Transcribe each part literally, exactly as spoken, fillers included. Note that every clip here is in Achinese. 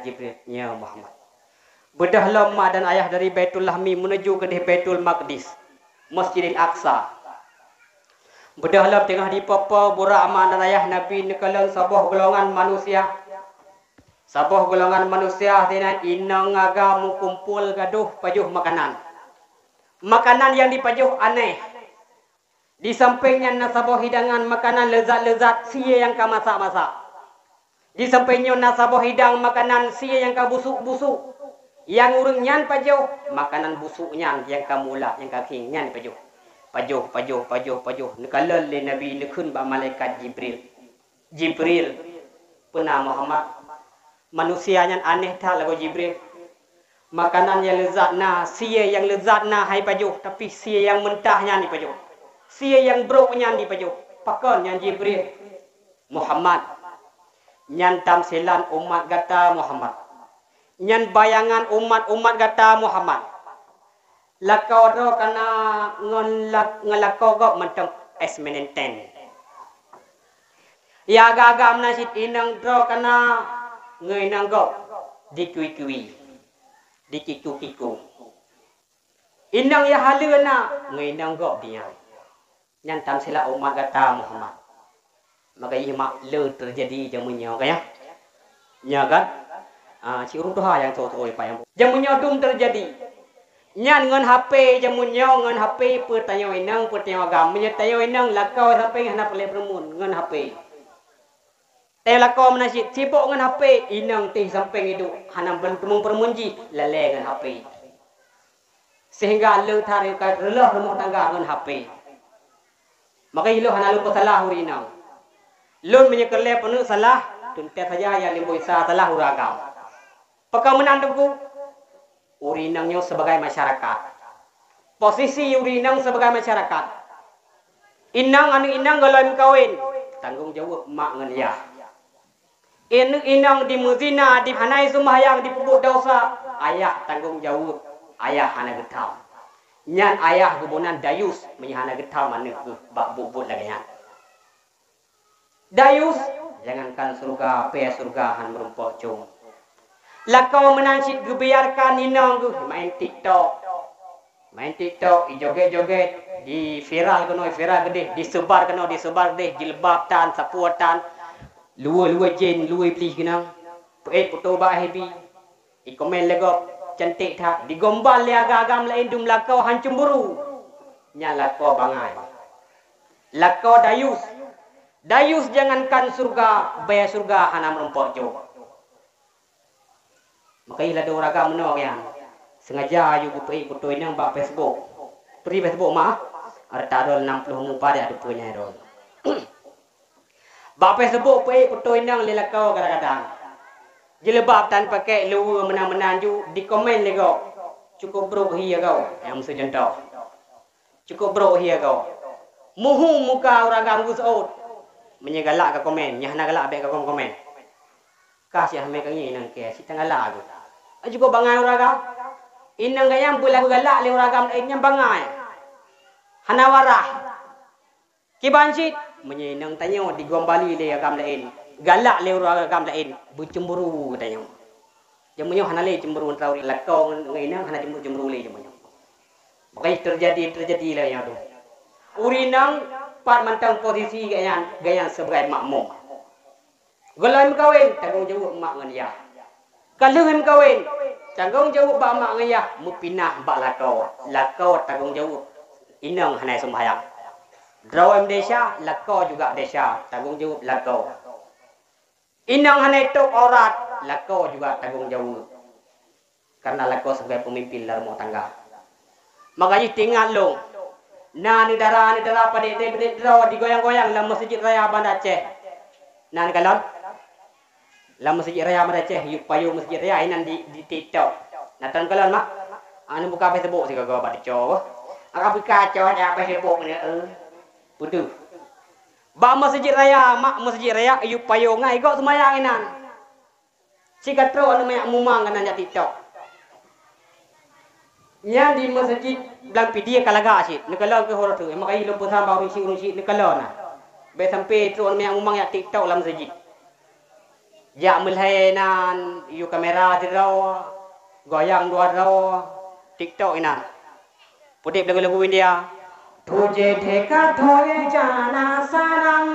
Jibril, "Ya Muhammad, beudôh lom mak dan ayah dari Baitul Lahmi menuju keudeh Baitul Maqdis, Masjidil Aqsa." Beudôh lom teungoh jipoh-poh burak mak dan ayah Nabi, neukalon saboh golongan manusia. Saboh golongan manusia sinan inong agam meukumpol gadoh pajoh makanan. Makanan nyang jipajoh aneh. Di sampéng nyan na saboh hidangan makanan leuzat-leuzat, sie nyang ka masak-masak. Di sampéng nyoe na saboh hidang makanan sie nyang ka busôk-busôk. Nyang ureuëng nyan pajoh, makanan busôk nyan nyang ka mulak, nyang ka khieng nyan pajoh. Pajoh, pajoh, pajoh, pajoh. Neukalon lé Nabi, neukheun bak malaikat Jibril, "Jibril, peue na Muhammad? Manusia nyan aneh that lagoe Jibril. Makanan nyang leuzat na, sie nyang leuzat na hai pajoh, tapi sie nyang meuntah nyan jipajoh. Sie nyang brok nyan jipajoh. Pakon nyan Jibril?" "Muhammad, nyan tamsilan umat gata Muhammad. Nyan bayangan umat-umat gata Muhammad. Lakoe droe kana ngon la-, ngon lakoe gob mantong es menenten. Ya agam-agam meunan cit inong droe kana ngon inong gob dikui-kui, dikiku-kiku. Inong ya haleue na ngon inong gob diam." Nyan tamsilan umat gata Muhammad. Maka jih mak le teujadi jameun nyoe kan, ya? Nyoe kan? Ah, cit ureuëng tuha nyang tho-tho payang. Jameun nyoe dum teujadi. Nyan ngon H P jameun nyoe, ngon H P peue tanyoe inong, peue tanyoe agam. Meunyoe tanyoe inong lakoe sampai hana peureulée peureumeun ngon H P. Tanyoe lakoe meunan cit sibok ngon H P, inong teuh sampai iduek hana meuteumong peureumeun jih lalée ngon H P. Sehingga le that ka reuloh rumoh tangga ngon H P. Maka ilôn hana lôn peusalah ureuëng inong. Lôn meunyoe keu lhée peuneuk salah, teuntée saja nyang lôn bisa salah ureuëng agam. Pakon meunan teungku? Ureuëng inong nyoe sebagai masyarakat. Posisi ureuëng inong sebagai masyarakat. Inong, aneuëk inong gohlom meukawen, tanggong jaweueb mak ngon yah. Aneuëk inong di meuzina, di hana seumayang, dipeubuet desya, ayah tanggong jaweueb, ayah hana geutam. Nyan ayah geuboh nan dayus meunyoe hana geutam aneuëk geuh bak buet-buet lagée nyan. Dayus, jangankan syeuruga, pih syeuruga hana meurumpok com. Lakoe meunan cit geubiarkan inong geuh main TikTok. Main TikTok, ijoget-joget, diviral keunoe, viral keudeh, diseubar keunoe, diseubar keudeh, jilbab tan, sapeue tan, luweue-luweue jén, luweue iblih keunoe. Peuék peutoe bak F B, ikomen lé gob, cantik that, digombal lé agam-agam laén dum lakoe han cemburu. Nyan lakoe bangai. Lakoe dayus. Dayus jangankan syeuruga, bée syeuruga hana meurumpok com. Maka ilah dua raga meunoe nyan. Sengaja yue geupeuék peutoe inong bak Facebook. Pri Facebook mah, hareuta droe nam ploh mupa deh, aduh peue nyan droe. Bak Facebook peuék peutoe inong lé lakoe kadang-kadang. Jilbab tan pakai, luweue meunan-meunan ju dikomen lé gob. Cukup brok hi ya gob, nyang meuseujeuntôh. Cukup brok hi ya gob. Muhu muka ureuëng agam geuseuôt. Meunyoe galak ka komen, nyang hana galak bék ka komen. Ka si Ahmed ka ngieng nang kée, si tangala geuh. Cukup bangai ureuëng agam. Inong gayang beulah galak lé ureuëng agam laén nyang bangai. Hana warah. Kiban cit, meunyoe inong tanyoe digombali lé agam laén, galak lé ureuëng agam laén, beucemburu tanyoe. Jameun nyoe hana lé cemburu antara ureuëng lakoe ngon inong, hana cemburu-cemburu lé jameun nyoe. Maka teujadi, teujadi lagée nyoe tu. Ureuëng inong pat mantong posisi gobnyan, gobnyan sibagai makmum. Gohlom meukawen, tanggong jaweueb mak ngon yah. Ka lheueh meukawen, tanggong jaweueb bak mak ngon yah meupinah bak lakoe. Lakoe tanggong jaweueb inong hana seumayang. Droe meudesya, lakoe juga desya, tanggong jaweueb lakoe. Inong hana tôb aurat, lakoe juga tanggong jaweueb. Karena lakoe sibagai peumimpin lam rumoh tangga. Maka jih teuingat lôn, na neudara-neudara padeb-padeb droe digoyang-goyang lam Meuseujid Raya Banda Aceh. Na neukalon? Lam Meuseujid Raya Banda Aceh, yup payong Meuseujid Raya inan di, di TikTok. Na takalon mah? Anu buka Facebook sigoe-goe bak teucok. Aka buka cok ya Facebook ni, eh. Beudôh. Bak Meuseujid Raya, mak Meuseujid Raya, yup payong ngai gok seumayang inan. Cit ka trok aneuk manyak mumang keunan jak TikTok. Nyan di meuseujid Blang Pidie ka lagak cit, neukalon keu uroe teuk, maka jih lôn peusan bak ureueng chik, ureueng chik neukalon na. Bèk sampoe trok aneuk manyak mumang jak TikTok lam meuseujid. Jak meulhèe nan, yue kamera sidroe, goyang dua droe, TikTok inan. Peudeb lagu-lagu India. तुझे देखा तो ये जाना सनम,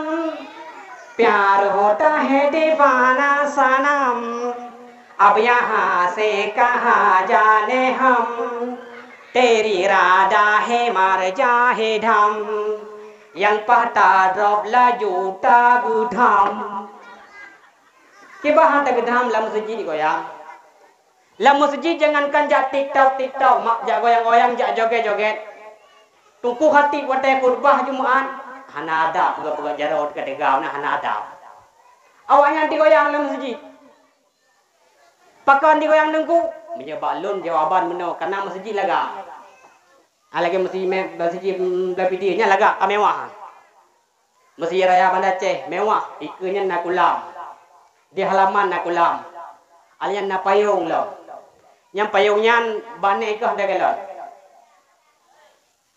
प्यार होता है दीवाना सनम, अब यहाँ से कहाँ जाने हम, तेरी इरादा है मर जाए ढम, nyang paih tadrob laju tageudham. Kiban han tageudham lam meuseujid goyang. Lam meuseujid jangankan jak TikTok, TikTok, mak jak goyang-goyang, jak joget-joget. Teungku khatib watèe khutbah Jumat, hana adab, peugah-peugah jaroe teuka-teuka, na hana adab. Awaknyan digoyang lam meuseujid. Pakon digoyang teungku? Meunyoe bak lôn jawaban meunoe, karena meuseujid lagak. Ah, lagèe meuseujid me-, meuseujid, mm, Blaih Pidie nyan lagak ka mewah. Meuseujid Raya Banda Aceh mewah, dikeue nyan na kulam. Di halaman na kulam. Alèh nyan na payong lom. Nyang payong nyan banéh keuh teuka lom.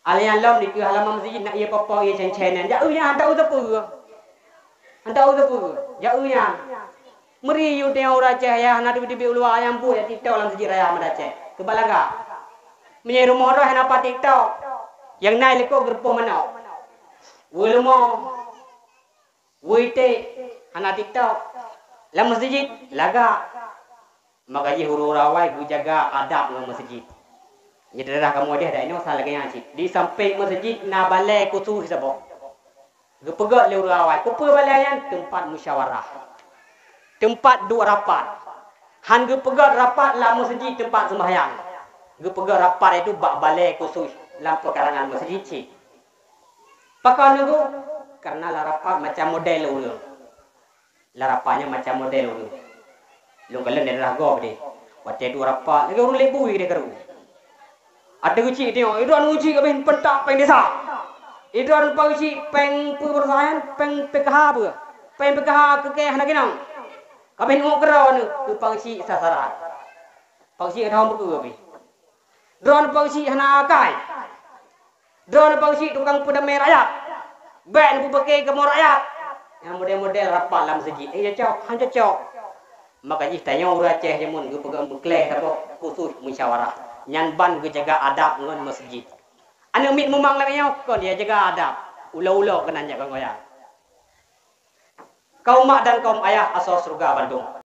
Alèh nyan lom dikeue halaman meuseujid na ié poh-poh, ié cen-cen nyan. Jak eu nyan, han tau sapeue. Han tau sapeue. Jak eu nyan. Meuri yue teuh ureueng Aceh, ya, hana teubiet-teubiet u luwa, nyang buet jak TikTok lam meuseujid Raya Banda Aceh. Keu balagak. Meunyoe rumoh droe hana pat TikTok, nyang na likot geurupoh manok. Weueh leumo, weueh iték, hana TikTok. Lam meuseujid, lagak. Maka jih ureueng awai geujaga adab ngon meuseujid. Nyoe daerah kamoe deh, daerah inoe sa lagèe nyan cit. Di sampéng meuseujid na balèe khusus saboh. Geupeugöt lé ureueng awai, keupeue balèe nyan? Teumpat musyawarah. Teumpat duek rapat. Han geupeugöt rapat lam meuseujid teumpat seumbahyang. Geupeugöt rapat itu bak balèe khusus lam peukarangan meuseujid cit. Pakon nyoe? Karena lam rapat macam model ureueng. Lam rapat nyan macam model ureueng. Lôn kalon di daerah gob deh. Watèe duek rapat, lagèe ureueng lé bui deh karu. Ada geuchik tengok, idroen geuchik habéh peuntak péng desa. Idroen pageuchik péng peue baroesa nyan, péng P K H peue. Péng P K H keu kèe hana keunong. Habéh nyoe keudroe nyoe keu pageuchik sasaran. Pageuchik hana beukeue habéh. Droen pageuchik hana akai. Droen pageuchik tukang peudamé rakyat. Bèk neupeupaké kamoe rakyat. Nyang model-model rapat lam meuseujid. Eh, cocok, han cocok. Maka jih tanyoe ureueng Aceh jameun geupeugah meuklèh saboh khusus musyawarah. Nyan ban geujaga adab ngon meuseujid. Aneuk miet mumang lagèe nyoe kon dia jaga adab. Ulo-ulo keunan jak goyang. Kaum mak dan kaum ayah asoe syeuruga bandum.